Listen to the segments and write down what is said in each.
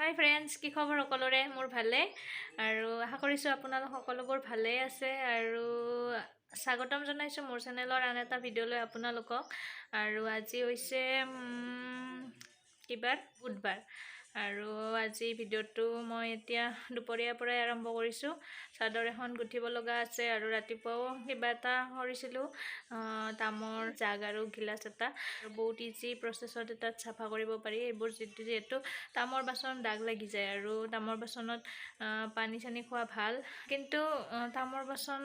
হাই friends, কি খবৰ সকলোৰে? মোৰ ভালে আৰু আশা কৰিছোঁ আপোনালোক সকলোবোৰ ভালেই আছে। আৰু স্বাগতম জনাইছোঁ মোৰ চেনেলৰ আন এটা ভিডিঅ'লৈ আপোনালোকক। আৰু আজি হৈছে কিবাৰ বুধবাৰ। আৰু আজি ভিডিঅ'টো মই এতিয়া দুপৰীয়াৰ পৰাই আৰম্ভ কৰিছোঁ। চাদৰ এখন গুঠিব লগা আছে আৰু ৰাতিপুৱাও কিবা এটা কৰিছিলোঁ, তামৰ জাগ আৰু গিলাচ এটা। বহুত ইজি প্ৰচেছত এটাত চাফা কৰিব পাৰি এইবোৰ, যিহেতু তামৰ বাচন দাগ লাগি যায় আৰু তামৰ বাচনত পানী চানী খোৱা ভাল, কিন্তু তামৰ বাচন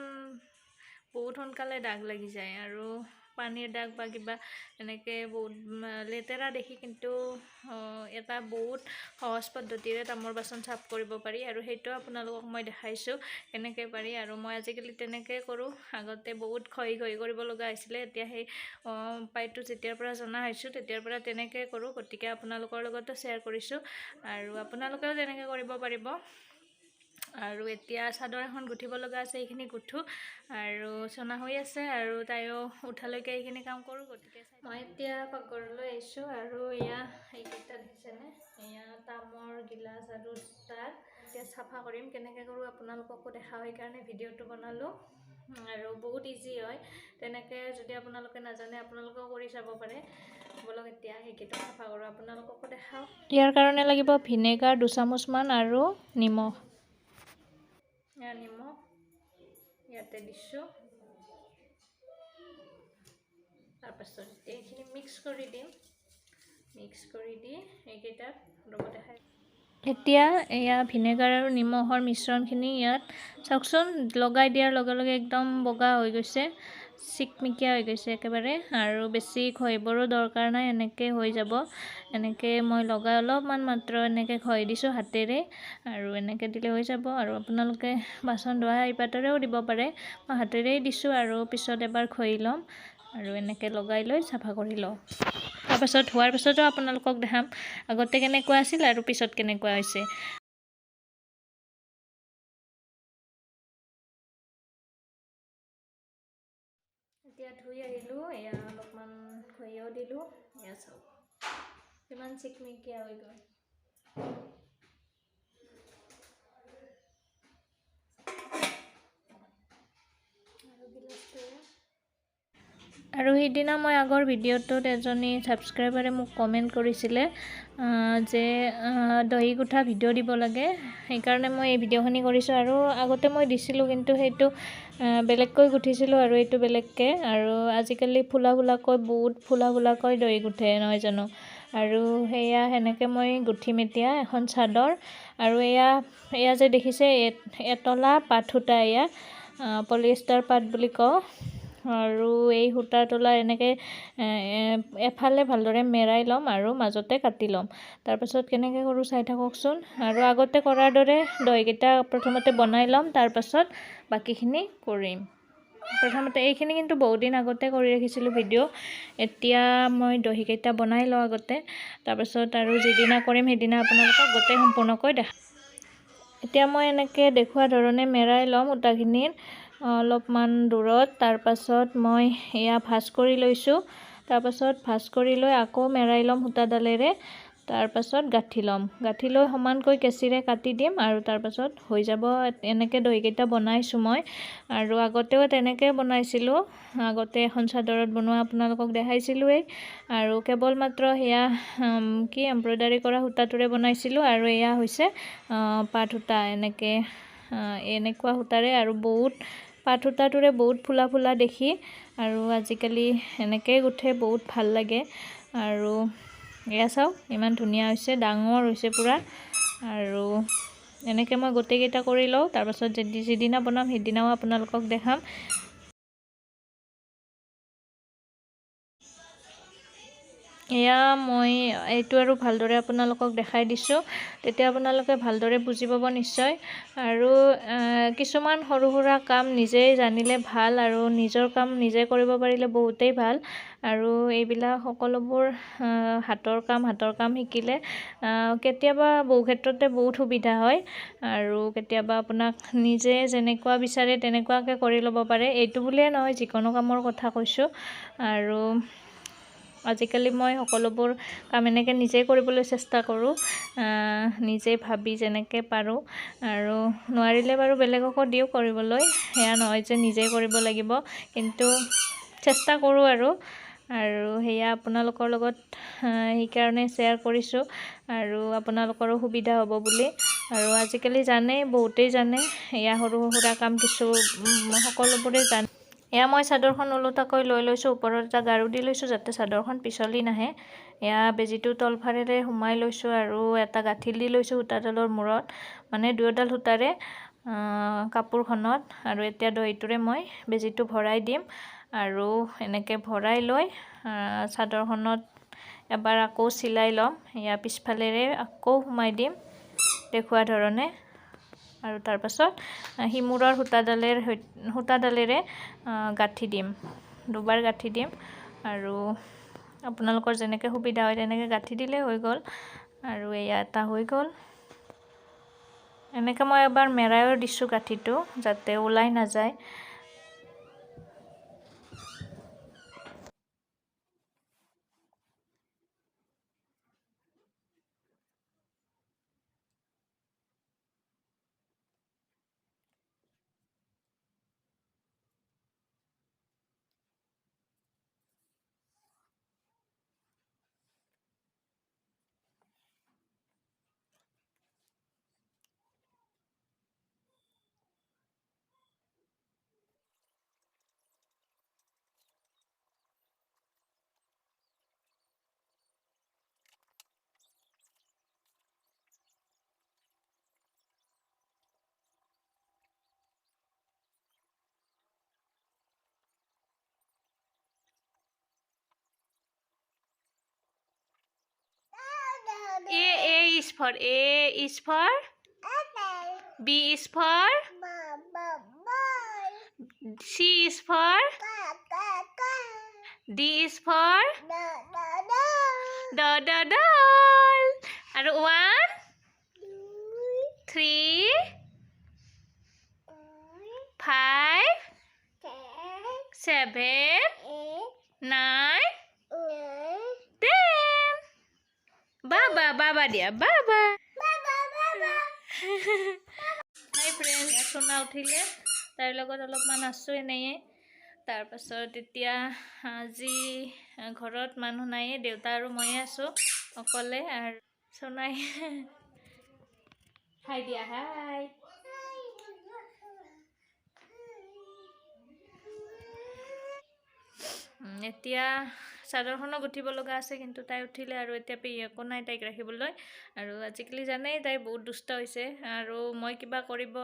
বহুত সোনকালে দাগ লাগি যায় আৰু পানীৰ দাগ বা কিবা এনেকৈ বহুত লেতেৰা দেখি, কিন্তু এটা বহুত সহজ পদ্ধতিৰে তামৰ বাচন চাফ কৰিব পাৰি আৰু সেইটো আপোনালোকক মই দেখাইছোঁ কেনেকৈ পাৰি। আৰু মই আজিকালি তেনেকৈ কৰোঁ। আগতে বহুত ঘঁহি ঘঁহি কৰিব লগা হৈছিলে, এতিয়া সেই উপায়টো যেতিয়াৰ পৰা জনা হৈছোঁ তেতিয়াৰ পৰা তেনেকৈ কৰোঁ। গতিকে আপোনালোকৰ লগতো শ্বেয়াৰ কৰিছোঁ আৰু আপোনালোকেও তেনেকৈ কৰিব পাৰিব। আৰু এতিয়া চাদৰ এখন গুঠিব লগা আছে, এইখিনি গুঠোঁ আৰু চনা হৈ আছে আৰু তাইও উঠালৈকে এইখিনি কাম কৰোঁ। গতিকে মই এতিয়া পাকঘৰলৈ আহিছোঁ আৰু এয়া এইকেইটা দেখিছেনে, এয়া তামৰ গিলাচ আৰু জাগ এতিয়া চাফা কৰিম। কেনেকৈ কৰোঁ আপোনালোককো দেখাওঁ, সেইকাৰণে ভিডিঅ'টো বনালোঁ। আৰু বহুত ইজি হয়, তেনেকৈ যদি আপোনালোকে নাজানে আপোনালোকেও কৰি চাব পাৰে। ব'লক এতিয়া সেইকেইটা চাফা কৰোঁ, আপোনালোককো দেখাওঁ। ইয়াৰ কাৰণে লাগিব ভিনেগাৰ 2 চামুচমান আৰু নিমখ। নিমখ ইয়াতে দিছোঁ। তাৰপাছত এইখিনি মিক্স কৰি দিম। মিক্স কৰি দি এইকেইটাত ৰ'ব, দেখাই। এতিয়া এয়া ভিনেগাৰ আৰু নিমখৰ মিশ্ৰণখিনি ইয়াত চাওকচোন, লগাই দিয়াৰ লগে লগে একদম বগা হৈ গৈছে, চিকমিকীয়া হৈ গৈছে একেবাৰে। আৰু বেছি ঘঁহিবৰো দৰকাৰ নাই, এনেকৈ হৈ যাব। এনেকৈ মই লগাই অলপমান মাত্ৰ এনেকৈ ঘঁহি দিছোঁ হাতেৰে আৰু এনেকৈ দিলে হৈ যাব। আৰু আপোনালোকে বাচন ধোৱা পাতেৰেও দিব পাৰে, মই হাতেৰেই দিছোঁ আৰু পিছত এবাৰ ঘঁহি ল'ম। আৰু এনেকৈ লগাই লৈ চাফা কৰি লওঁ। তাৰপাছত হোৱাৰ পাছতো আপোনালোকক দেখাম আগতে কেনেকুৱা আছিল আৰু পিছত কেনেকুৱা হৈছে। এতিয়া ধুই আহিলোঁ, এয়া অলপমান ঘঁহিও দিলোঁ। এয়া চাওক কিমান চিকমিকীয়া হৈ গ'ল। আৰু গিলাচটো। আৰু সিদিনা মই আগৰ ভিডিঅ'টোত এজনী ছাবস্ক্ৰাইবাৰে মোক কমেণ্ট কৰিছিলে যে দহি গুঠা ভিডিঅ' দিব লাগে, সেইকাৰণে মই এই ভিডিঅ'খিনি কৰিছোঁ। আৰু আগতে মই দিছিলোঁ, কিন্তু সেইটো বেলেগকৈ গুঠিছিলোঁ আৰু এইটো বেলেগকৈ। আৰু আজিকালি ফুলা ফুলাকৈ, বহুত ফুলা ফুলাকৈ দহি গুঠে নহয় জানো? আৰু সেয়া সেনেকৈ মই গুঠিম এতিয়া এখন চাদৰ। আৰু এয়া যে দেখিছে, এতলা পাট সূতা, এয়া পলিয়েষ্টাৰ পাট বুলি কওঁ। আৰু এই সূতা তোলা এনেকৈ এফালে ভালদৰে মেৰাই ল'ম আৰু মাজতে কাটি ল'ম। তাৰপাছত কেনেকৈ কৰোঁ চাই থাককচোন। আৰু আগতে কৰাৰ দৰে দহিকেইটা প্ৰথমতে বনাই ল'ম, তাৰপাছত বাকীখিনি কৰিম। প্ৰথমতে এইখিনি কিন্তু বহুত দিন আগতে কৰি ৰাখিছিলোঁ ভিডিঅ'। এতিয়া মই দহিকেইটা বনাই লওঁ আগতে, তাৰপাছত আৰু যিদিনা কৰিম সেইদিনা আপোনালোকক গোটেই সম্পূৰ্ণকৈ দেখা। এতিয়া মই এনেকৈ দেখুওৱা ধৰণে মেৰাই ল'ম সূতাখিনিৰ অলপমান দূৰত। তাৰপাছত মই এয়া ভাঁজ কৰি লৈছোঁ। তাৰপাছত ভাঁজ কৰি লৈ আকৌ মেৰাই ল'ম সূতাডালেৰে। তাৰপাছত গাঁঠি ল'ম। গাঁঠি লৈ সমানকৈ কেঁচিৰে কাটি দিম আৰু তাৰপাছত হৈ যাব। এনেকৈ দহিকেইটা বনাইছোঁ মই আৰু আগতেও তেনেকৈ বনাইছিলোঁ। আগতে এখন চাদৰত বনোৱা আপোনালোকক দেখাইছিলোঁৱেই। আৰু কেৱল মাত্ৰ সেয়া কি এম্ব্ৰইডাৰী কৰা সূতাটোৰে বনাইছিলোঁ আৰু এয়া হৈছে পাট সূতা, এনেকৈ এনেকুৱা সূতাৰে। আৰু বহুত পাট সূতাটোৰে বহুত ফুলা ফুলা দেখি আৰু আজিকালি এনেকৈয়ে গুঠে, বহুত ভাল লাগে। আৰু এয়া চাওক, ইমান ধুনীয়া হৈছে, ডাঙৰ হৈছে পূৰা। আৰু এনেকৈ মই গোটেইকেইটা কৰি লওঁ, তাৰপাছত যিদিনা বনাম সেইদিনাও আপোনালোকক দেখাম। এয়া মই এইটো আৰু ভালদৰে আপোনালোকক দেখাই দিছোঁ, তেতিয়া আপোনালোকে ভালদৰে বুজি পাব নিশ্চয়। আৰু কিছুমান সৰু সুৰা কাম নিজেই জানিলে ভাল আৰু নিজৰ কাম নিজে কৰিব পাৰিলে বহুতেই ভাল। আৰু এইবিলাক সকলোবোৰ হাতৰ কাম, হাতৰ কাম শিকিলে কেতিয়াবা বহু ক্ষেত্ৰতে বহুত সুবিধা হয় আৰু কেতিয়াবা আপোনাক নিজে যেনেকুৱা বিচাৰে তেনেকুৱাকৈ কৰি ল'ব পাৰে। এইটো বুলিয়ে নহয়, যিকোনো কামৰ কথা কৈছোঁ। আৰু আজিকালি মই সকলোবোৰ কাম এনেকৈ নিজেই কৰিবলৈ চেষ্টা কৰোঁ, নিজে ভাবি যেনেকৈ পাৰোঁ। আৰু নোৱাৰিলে বাৰু বেলেগকো দিওঁ কৰিবলৈ, সেয়া নহয় যে নিজেই কৰিব লাগিব, কিন্তু চেষ্টা কৰোঁ আৰু। আৰু সেয়া আপোনালোকৰ লগত সেইকাৰণে শ্বেয়াৰ কৰিছোঁ আৰু আপোনালোকৰো সুবিধা হ'ব বুলি। আৰু আজিকালি জানেই, বহুতেই জানে, এয়া সৰু সুৰা কাম কিছু সকলোবোৰে জানে। এয়া মই চাদৰখন ওলোটাকৈ লৈ লৈছোঁ, ওপৰত এটা গাৰু দি লৈছোঁ যাতে চাদৰখন পিছলি নাহে। এয়া বেজীটো তলফালেৰে সোমাই লৈছোঁ আৰু এটা গাঁঠি দি লৈছোঁ সূতাডালৰ মূৰত, মানে দুয়োডাল সূতাৰে কাপোৰখনত। আৰু এতিয়া দহিটোৰে মই বেজীটো ভৰাই দিম আৰু এনেকৈ ভৰাই লৈ চাদৰখনত এবাৰ আকৌ চিলাই ল'ম। এয়া পিছফালেৰে আকৌ সোমাই দিম দেখুওৱা ধৰণে। আৰু তাৰপাছত সিমূৰৰ সূতাডালেৰে গাঁঠি দিম, দুবাৰ গাঁঠি দিম। আৰু আপোনালোকৰ যেনেকৈ সুবিধা হয় তেনেকৈ গাঁঠি দিলেই হৈ গ'ল। আৰু এয়া এটা হৈ গ'ল। এনেকৈ মই এবাৰ মেৰাইও দিছোঁ গাঁঠিটো যাতে ওলাই নাযায়। A is for, A is for, Apple. B is for, B, B, ball. C is for, K, K, K. D is for, D, D, doll. D, D, doll. আৰু 1, 2, 3, 4, 5, 6, 7, 8, 9, 9, 10. বাবা বাবা দিয়া বাবা। বাবা বাবা। হাই ফ্ৰেণ্ডছ, সোণা উঠিলে, তাইৰ লগত অলপমান আছোঁ এনেয়ে। তাৰপাছত এতিয়া আজি ঘৰত মানুহ নাইয়ে, দেউতা আৰু ময়ে আছোঁ অকলে। আৰু সোণাই হাই দিয়া, হাই। এতিয়া চাদৰখনো গুঠিব লগা আছে, কিন্তু তাই উঠিলে আৰু এতিয়া পেহীয়েকো নাই তাইক ৰাখিবলৈ। আৰু আজিকালি জানেই তাই বহুত দুষ্ট হৈছে, আৰু মই কিবা কৰিব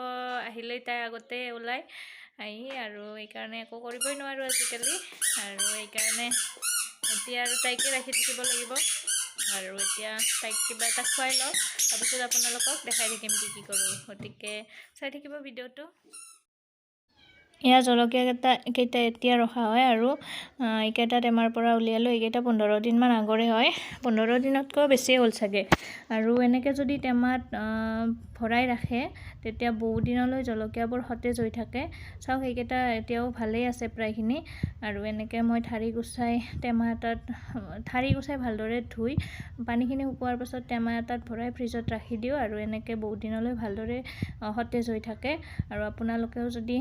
আহিলেই তাই আগতে ওলাই আহি, আৰু এইকাৰণে একো কৰিবই নোৱাৰোঁ আজিকালি। আৰু এইকাৰণে এতিয়া আৰু তাইকে ৰাখি থাকিব লাগিব। আৰু এতিয়া তাইক কিবা এটা খুৱাই লওঁ, তাৰপিছত আপোনালোকক দেখাই থাকিম কি কি কৰোঁ। গতিকে চাই থাকিব ভিডিঅ'টো। এয়া জলকীয়া কেইটা এতিয়া ৰখা হয়। আৰু এইকেইটা টেমাৰ পৰা উলিয়ালোঁ, এইকেইটা 15 দিনমান আগৰে হয়, 15 দিনতকৈও বেছিয়ে হ'ল চাগে। আৰু এনেকৈ যদি টেমাত ভৰাই ৰাখে তেতিয়া বহু দিনলৈ জলকীয়াবোৰ সতেজ হৈ থাকে। চাওক সেইকেইটা এতিয়াও ভালেই আছে প্ৰায়খিনি। আৰু এনেকৈ মই ঠাৰি গুচাই টেমা এটাত ঠাৰি গুচাই ভালদৰে ধুই পানীখিনি শুকোৱাৰ পাছত টেমা এটাত ভৰাই ফ্ৰিজত ৰাখি দিওঁ। আৰু এনেকৈ বহুত দিনলৈ ভালদৰে সতেজ হৈ থাকে। আৰু আপোনালোকেও যদি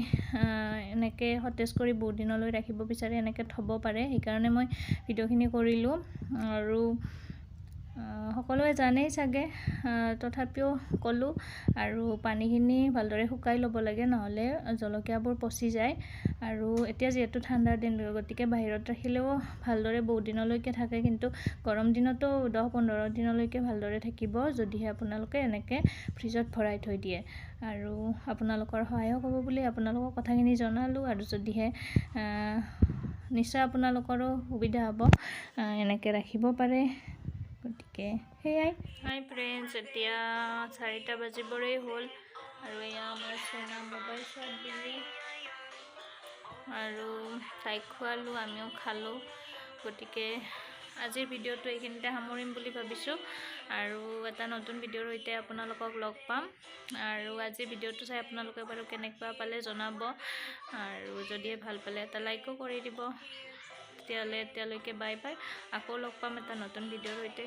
এনেকৈ সতেজ কৰি বহুত দিনলৈ ৰাখিব বিচাৰে এনেকৈ থ'ব পাৰে। সেইকাৰণে মই ভিডিঅ'খিনি কৰিলোঁ। আৰু সকলোৱে জানেই চাগে, তথাপিও ক'লোঁ। আৰু পানীখিনি ভালদৰে শুকাই ল'ব লাগে, নহ'লে জলকীয়াবোৰ পচি যায়। আৰু এতিয়া যিহেতু ঠাণ্ডাৰ দিন, গতিকে বাহিৰত ৰাখিলেও ভালদৰে বহুত দিনলৈকে থাকে, কিন্তু গৰম দিনতো 10-15 দিনলৈকে ভালদৰে থাকিব যদিহে আপোনালোকে এনেকৈ ফ্ৰিজত ভৰাই থৈ দিয়ে। আৰু আপোনালোকৰ সহায়ক হ'ব বুলি আপোনালোকক কথাখিনি জনালোঁ। আৰু যদিহে নিশ্চয় আপোনালোকৰো সুবিধা হ'ব, এনেকৈ ৰাখিব পাৰে। গতিকে সেয়াই। হাই ফ্ৰেণ্ডছ, এতিয়া 4টা বাজিবৰেই হ'ল। আৰু এয়া আমাৰ সোণা মোবাইল চোৱাত বিজি। আৰু তাইক খোৱালোঁ, আমিও খালোঁ। গতিকে আজিৰ ভিডিঅ'টো এইখিনিতে সামৰিম বুলি ভাবিছোঁ। আৰু এটা নতুন ভিডিঅ'ৰ সৈতে আপোনালোকক লগ পাম। আৰু আজিৰ ভিডিঅ'টো চাই আপোনালোকে বাৰু কেনেকুৱা পালে জনাব। আৰু যদিহে ভাল পালে এটা লাইকো কৰি দিব। তেতিয়াহ'লে এতিয়ালৈকে বাই বাই। আকৌ লগ পাম এটা নতুন ভিডিঅ'ৰ সৈতে।